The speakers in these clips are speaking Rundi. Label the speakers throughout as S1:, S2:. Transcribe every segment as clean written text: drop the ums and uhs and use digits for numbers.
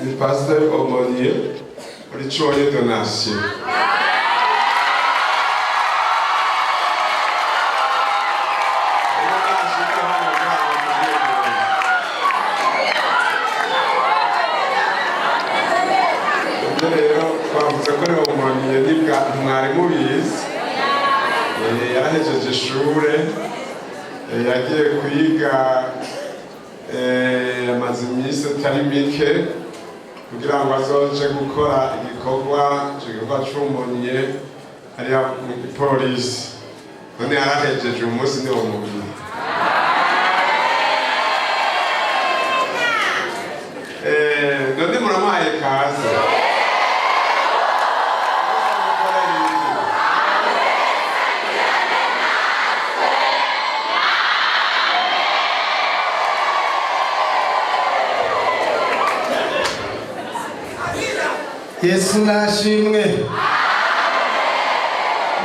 S1: Ni pasteur aumônier muri Coye Donatien. Ibyo rero twavuze ko ari aumônier nibwa mwari mubizi. Yarahejeje ishure, yagiye kwiga, amaze iminsi atari mike kugira ngo azoje gukora igikorwa, ico gikorwa c'aumônier hariya mu gipolisi. None yarahejeje, uyu munsi niwo mubiri. None muramuhaye kaze. Mukorera iki?
S2: Yesu nashimwe.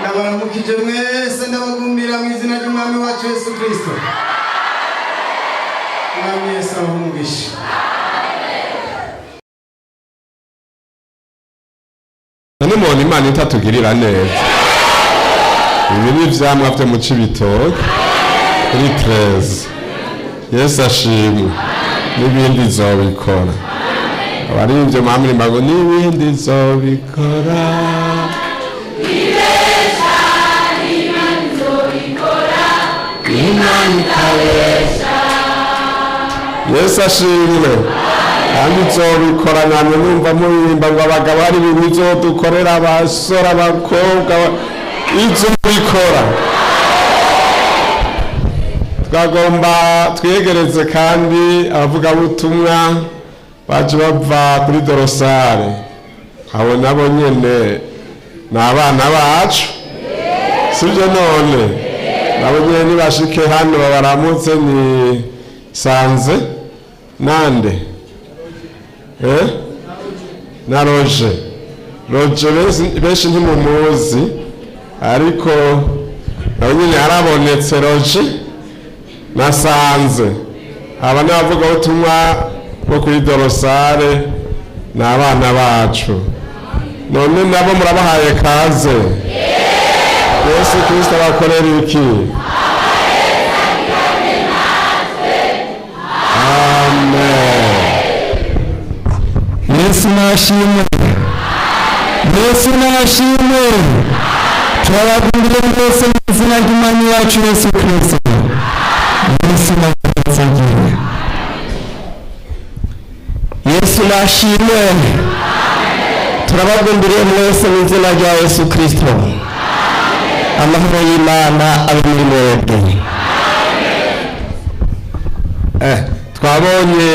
S2: Ndabaramukije mwese, ndabagumbira mu izina ry'Umwami wacu Yesu Kristo. Umwami Yesu abahe umugisha.
S1: None mubona Imana itatugirira neza? Ibi ni ivyamwa vyo mu Cibitoke kuri 13. Yesu ashimwe. N'ibindi izobikora. Abaririmbyi mwamuririmba ngo n'ibindi izobikora. Imana ikabesha. Yesu ashimwe. Kandi izobikora. Namwe numva muririmba ngo abagabo hari ibintu izodukorera, abasore, abakobwa, izobikora. Twagomba twegereze kandi abavugabutumwa baje bava kuri dorosare. Abo nabo nyene ni abana bacu, sibyo? None nabo nyene nibashike hano babaramutse. Ni Sanze nande? Na Roje. Roje benshi ntimumuzi, ariko nawe nyene yarabonetse. Roje nasanze aba ni abavugabutumwa bo kuri dorosare, ni abana bacu. None nabo murabahaye kaze. Yesu Kristo abakorera iki? Amen.
S3: Yesu nashimwe, Yesu nashimwe. Turabagundira mwese mu izina ry'Umwami wacu Yesu Kristo. Yesu nashimwe, Yesu nashimwe. Turabagundiriye mwese mu izina rya Yesu Kristo. Amahoro y'Imana abe muri mwebwe.
S1: Twabonye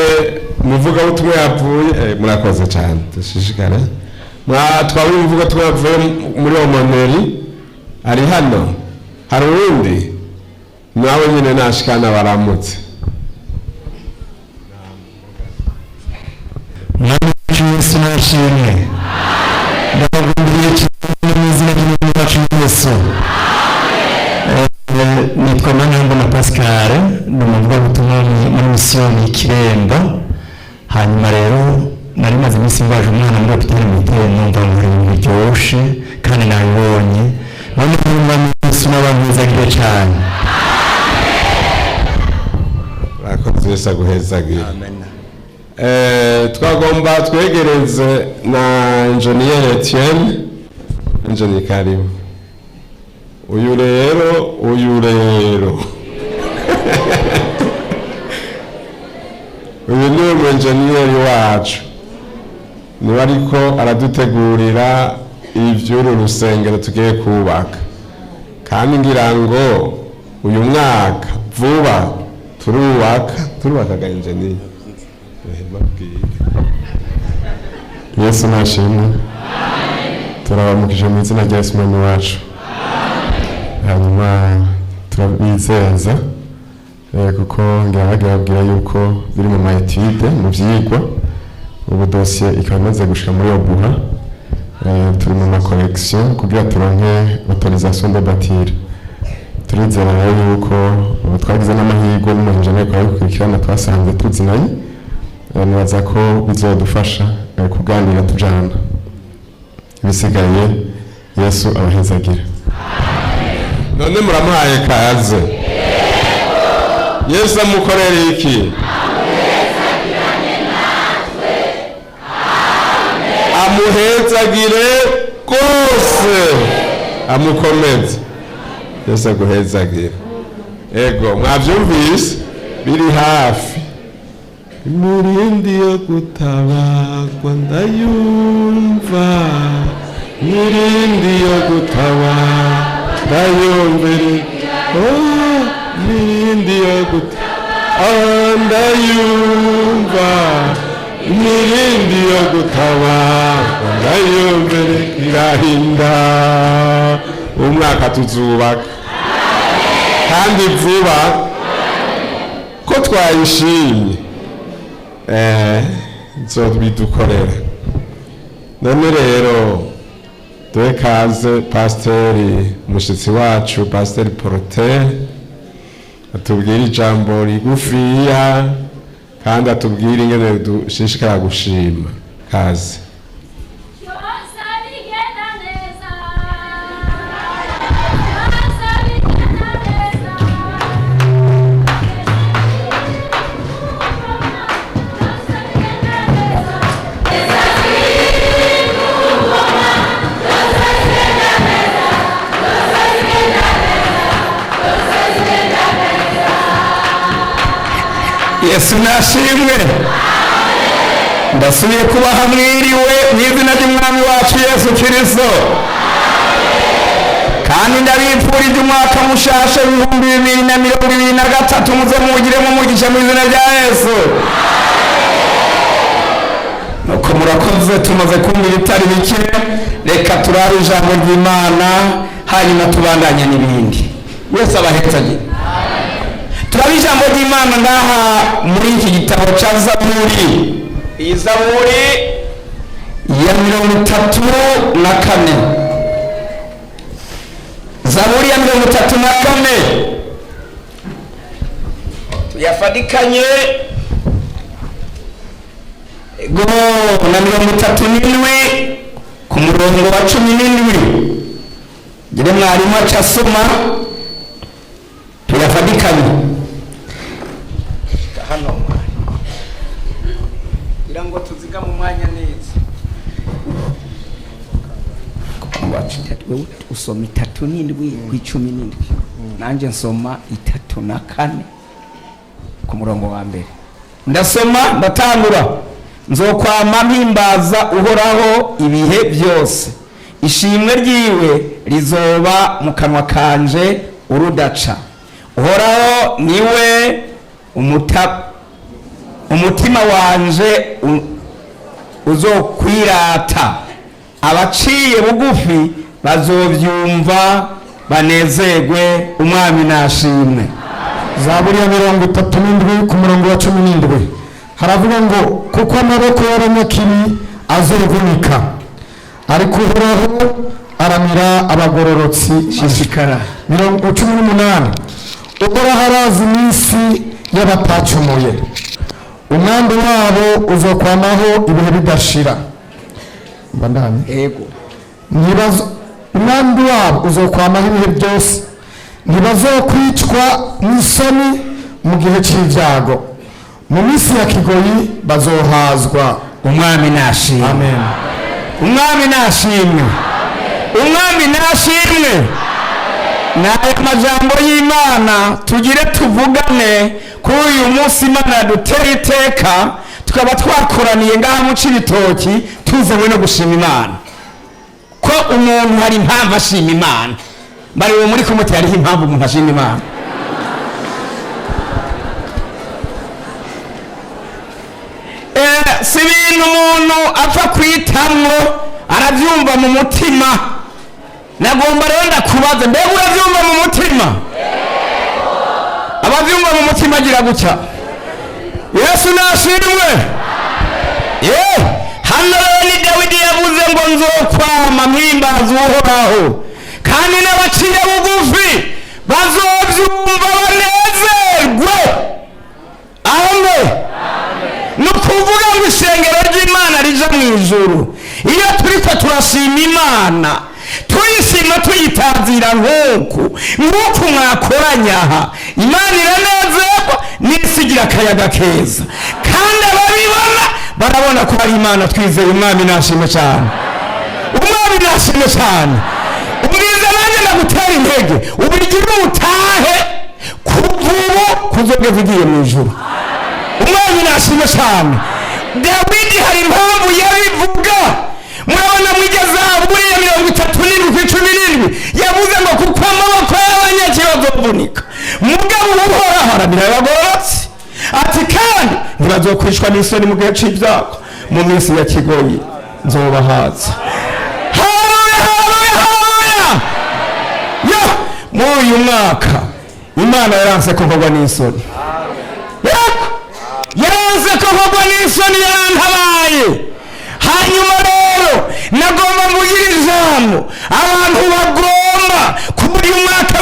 S1: umuvugabutumwa yavuye, murakoze cyane, dushishikare. Twabonye umuvugabutumwa yavuye muri aumônerie, ari hano. Hari uwundi nawe nyine nashikana baramutse.
S3: Mwami wacu Yesu nashimwe. Ndabagundiriye cyane mu izina ry'Umwami wacu Yesu. Nitwa Manirambona Pascal, ni umuvugabutumwa muri misiyoni Kiremba. Hanyuma rero nari maze iminsi ndwaje umwana muri hôpital militaire, numva ngo ibintu biryoshye kandi nabibonye. None Umwami Yesu n'abampezagire cyane.
S1: Urakoze, Yesu aguhezagire. Twagomba twegereze na Engineer Etienne. Engineer, karibu. Uyu rero uyu ni umu engineer wacu, niwe ariko aradutegurira ivy'uru rusengero tugiye kubaka. Kandi ngira ngo uyu mwaka vuba turubaka, turubaka ga engineer. Babwire.
S4: Yesu nashimwe. Turabamukije mu izina rya Yesu Umwami wacu. Hanyuma turabizeza, kuko ngira bagiye babwira yuko biri mu ma études, mu vyigwa. Ubu dosiye ikaba imaze gushika muri OBUHA. Turi mu ma corrections kugira turonke autorisation de bâtir. Turizera rero yuko ubu twagize n'amahirwe n'umuhinjeneri kwa bikurikirana twasanze tuzinanye. Nibaza ko bizodufasha kuganira tujana. Ibisigaye Yesu abahezagire.
S1: None muramuhaye kaze? Yesu amukorera iki? Amuhezagire rwose, amukomeze. Yesu aguhezagire. Ego, mwabyumvise, biri hafi. Imirindi yo gutabarwa ndayumva, imirindi yo gutabarwa ndayumvira, oh, imirindi yo gutabarwa ndayumva, imirindi yo gutabarwa ndayumvira, irahinda. Umwaka tuzubaka kandi vuba, ko twayishimye, nzobidukorera. None rero duhe kaze pasiteri, umushyitsi wacu Pasiteri Porote, atubwire ijambo rigufiya kandi atubwire ingene dushishikara gushima. Kaze.
S5: Byose bigenda neza, byose bigenda neza, byose bigenda neza.
S6: Yesu nashimwe. Ndasubiye kubaha mwiriwe mu izina ry'Umwami wacu Yesu Kirisito, kandi ndabipfurije umwaka mushasha 2023. Muze muwugiremo umugisha mu izina rya Yesu. Nuko murakoze, tumaze kumva ibitari bike. Reka turabe ijambo ry'Imana, hanyuma tubandanye n'ibindi. Yesu abahetsagire. Turaba ijambo ry'Imana ngaha muri iki gitabo cya Zaburi, iyi Zaburi ya 34, Zaburi ya 34, tuyafatikanye go na 37 ku murongo wa 17. Ngire mwarimu aca asoma, tuyafatikanye hano kugira ngo tuzigame umwanya neza. Wewe usoma 37 ku 17, nanjye nsoma 34 ku murongo wa mbere. Ndasoma, ndatangura: "Nzokwama mpimbaza Uhoraho ibihe byose, ishimwe ryiwe rizoba mu kanwa kanje urudaca. Uhoraho niwe umutima wanje uzokwirata, abaciye bugufi bazobyumva banezerwe. Umwami nashimwe."
S7: Zaburi ya 37 ku murongo wa 17 haravuga ngo: "Kuko amaboko y'abanyakibi azovunika, ariko Uhoraho aramira abagororotsi."
S6: Shishikara.
S7: 18: "Uhoraho arazi iminsi y'abatacumuye, umwambi wabo uzokwamaho ibihe bidashira." Mbandanye?
S6: Ego.
S7: Umwambi wabo uzokwamaho ibihe byose, ntibazokwicwa n'isoni mu gihe cy'ibyago, mu minsi ya kigoyi bazohazwa.
S6: Umwami nashimwe.
S7: Amen.
S6: Umwami nashimwe, Umwami nashimwe. Ni aya majambo y'Imana tugire tuvugane kuri uyu munsi. Imana yaduteye iteka, tukaba twakoraniye ngaha mu Cibitoki, tuzanywe no gushima Imana. Ko umuntu hari impamvu ashima Imana. Bari muri komite, hariho impamvu umuntu ashima Imana. Si ibintu umuntu apfa kwitamwo, arabyumva mu mutima. Nagomba rero ndakubaze: mbega urabyumva mu mutima? Ababyumva mu mutima agira gutya. Yesu nashimwe. Ye hano rero ni Dawidi yavuze ngo: "Nzokwama mpimbaza Uhoraho, kandi n'abaciye bugufi bazobyumva banezerwe." Amen. Ni ukuvuga Turiko turashima Imana, tuyishima, tuyitazira nk'uku nk'uku mwakoranya aha, Imana iranezerwa n'isi igira akayaga keza, kandi ababibona barabona ko ari Imana twizeye. Umwami nashime cyane, Umwami nashime cyane. Ubwiza nanjye ndagutera intege, ubigire utahe kuva ubu kuzogeza ugiye mu ijuru. Umwami nashime cyane. Dawidi hari impamvu yabivuga. Murabona mwigeze buriya 37:17, yavuze ngo kuko amaboko y'abanyakibazo avunika, mugabo Uhoraho aramira abagororotse, ati kandi ntibazokwicwa n'isoni mu gihe c'ibyago, mu minsi ya kigoyi nzobahaza. Haleluya, haleluya, haleluya! Yo muri uyu mwaka Imana yaranse kuvugwa n'isoni. Yego, yaranse kuvugwa n'isoni, yarantabaye. Hanyuma rero nagomba mvugira ijambo abantu bagomba kuri uyu mwaka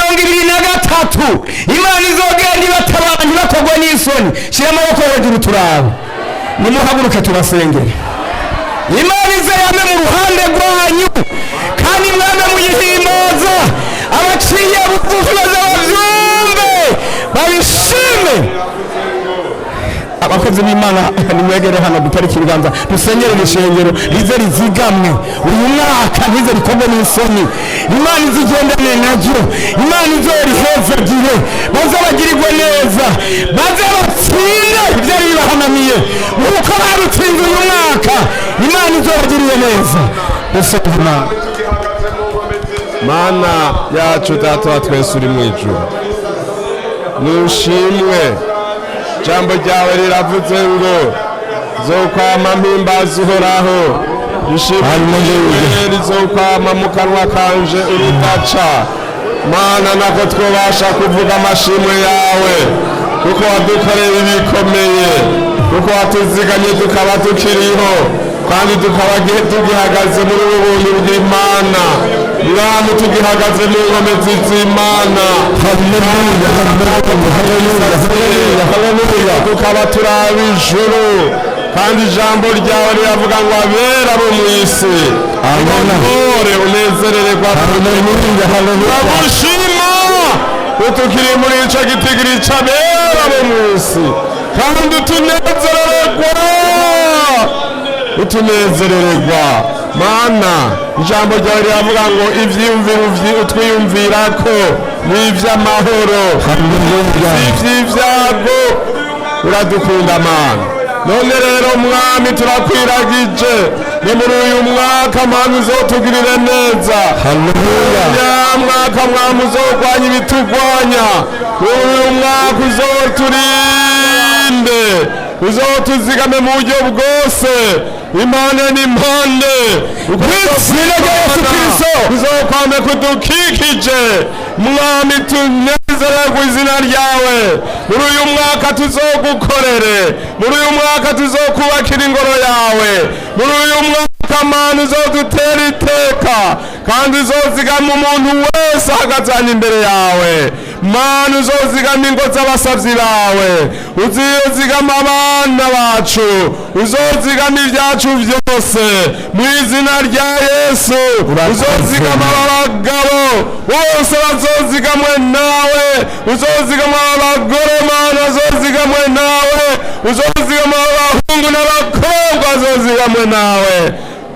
S6: w'2023, Imana izogenda ibatabara, ntibakogwe n'isoni. Shyira amaboko hejuru turabe, nimuhaguruke tubasengere. Imana ize yame mu ruhande rwanyu, kandi mwame muyihimbaza. Abaciye bugufi baze babyumve, babishime. Abakozi b'Imana, nimwegere hano, dutarike ibiganza, dusengere iri shengero rize rizigamwe uyu mwaka, ntize rikorwe n'isoni. Imana izigendane naryo, Imana izorihezagire, baze bagirirwe neza, baze batsinde ibyari bibahanamiye nk'uko babitsinze uyu mwaka. Imana izobagiriye neza. Dusenge Imana.
S1: Mana yacu, Data wa twese uri mu ijuru, nushimwe. Ijambo ryawe riravuze ngo zokwama mpimbaza Uhoraho, ishimwe rizokwama mu kanwa kanje urudaca. Mana, nako twobasha kuvuga amashimwe yawe, kuko wadukoreye ibikomeye, kuko watuziganye tukaba tukiriho, kandi tukaba tugihagaze muri ubu buntu bw'Imana. Mwami, tugihagaze mu nkomezi z'Imana.
S7: Haleluya, haleluya, haleluya, haleluya!
S1: Tukaba turaba ijuru, kandi ijambo ryawe riravuga ngo abera bo mu isi intore unezerererwa.
S7: Haleluya, haleluya!
S1: Turagushima utukiri muri ico gitigiri c'abera bo mu isi, kandi utunezerererwa, utunezerererwa. Mana, ijambo ryawe riravuga ngo ivyiyumviro utwiyumvirako ni ivy'amahoro, si ivy'ivyago. Uradukunda, Mana. None rero, Mwami, turakwiragije ni muri uyu mwaka, Mwami, uzotugirire neza.
S7: Haleluya!
S1: Mwaka, Mwami, uzogwanya ibitugwanya. Muri uyu mwaka uzoturinde, uzotuzigame mu buryo bwose, impande n'impande.
S6: Izina rya Yesu Kristo.
S1: Uzokwame kudukikije, Mwami, tunezererwe izina ryawe. Muri uyu mwaka tuzogukorere, muri uyu mwaka tuzokubakira ingoro yawe. Muri uyu mwaka, Mana, uzodutera iteka, kandi uzozigama umuntu wese ahagazanye imbere yawe. Mana, uzozigama ingo z'abasavyi bawe, uzozigama abana bacu, uzozigama ibyacu byose mu izina rya Yesu. Uzozigama abagabo bose bazozigamwe nawe, uzozigama abagore, Mana, bazozigamwe nawe, uzozigama abahungu n'abakobwa bazozigamwe nawe.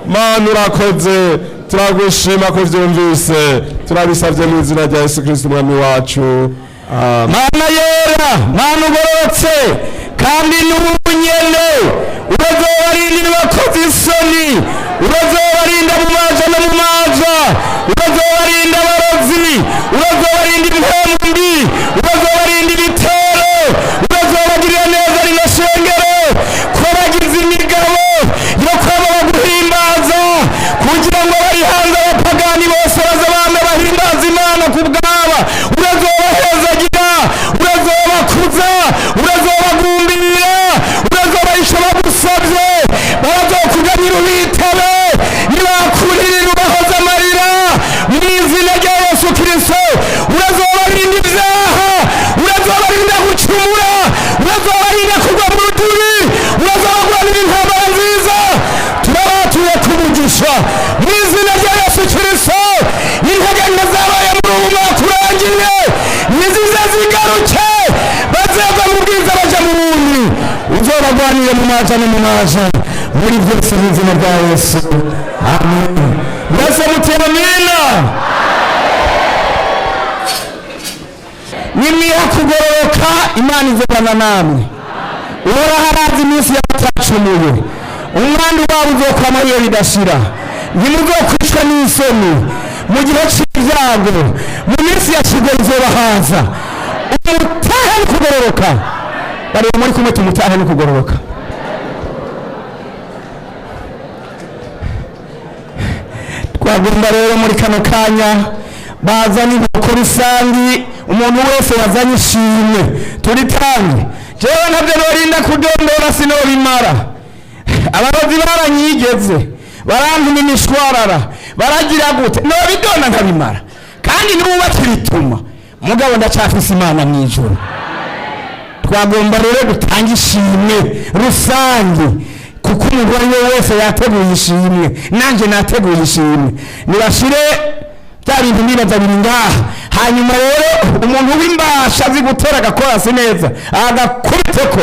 S1: Mana, urakoze, turagushima ko vyumvise. Turabisabye mu izina rya Yesu Kristo Umwami wacu. Amen.
S6: Mana yera, Mana ugororotse, kandi n'ubunyene urazobarinda ibibakoze isoni, urazobarinda mu maja no mu maja, urazobarinda abarozi, urazobarinda impemu mbi, urazobarinda ibitero, urazobagirira neza rino shengero ko bagize imigabo yo kwaba baguhimbaza, kugira ngo bari hanze abapagani bose baze bame bahimbaza Imana ku bwaba. Urazobahezagira, urazobakuza, urazobagumbirira. Abarwanire mu maja no mu maja muri byose mu izina rya Yesu, amen. Mwese muti amina. Nimwiha kugororoka, Imana izobana namwe. Uhoraho arazi iminsi y'abatacumuye, umwandu wabo uzokwama iyo bidashira. Ntimuzokwicwa n'isoni mu gihe cy'ibyago, mu minsi ya kigo izobahaza. Umutahe no kugororoka, bareba muri kumwe, tumutahe no kugororoka. Twagomba rero muri kano kanya bazana inkoko rusange, umuntu wese wazanye ishimwe turitange. Jewe ntabyo norinda kudondora, sinobimara. Abarozi baranyigeze, barantuma imishwarara, baragira gute, nobidonda nkabimara, kandi n'ubu bakirituma, mugabo ndacyafise Imana mu ijuru. Twagomba rero gutanga ishimwe rusange, kuko umuntu uwo ari we wese yateguye ishimwe, nanjye nateguye ishimwe. Nibashire bya bintu nibaza biri ngaha. Hanyuma rero umuntu w'imbasha azi gutera agakorasi neza, agakubiteko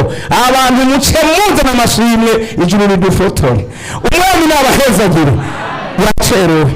S6: abantu, muce muzana amashimwe, ijuru ridufotore. Umwami nabahezagire, yacerewe.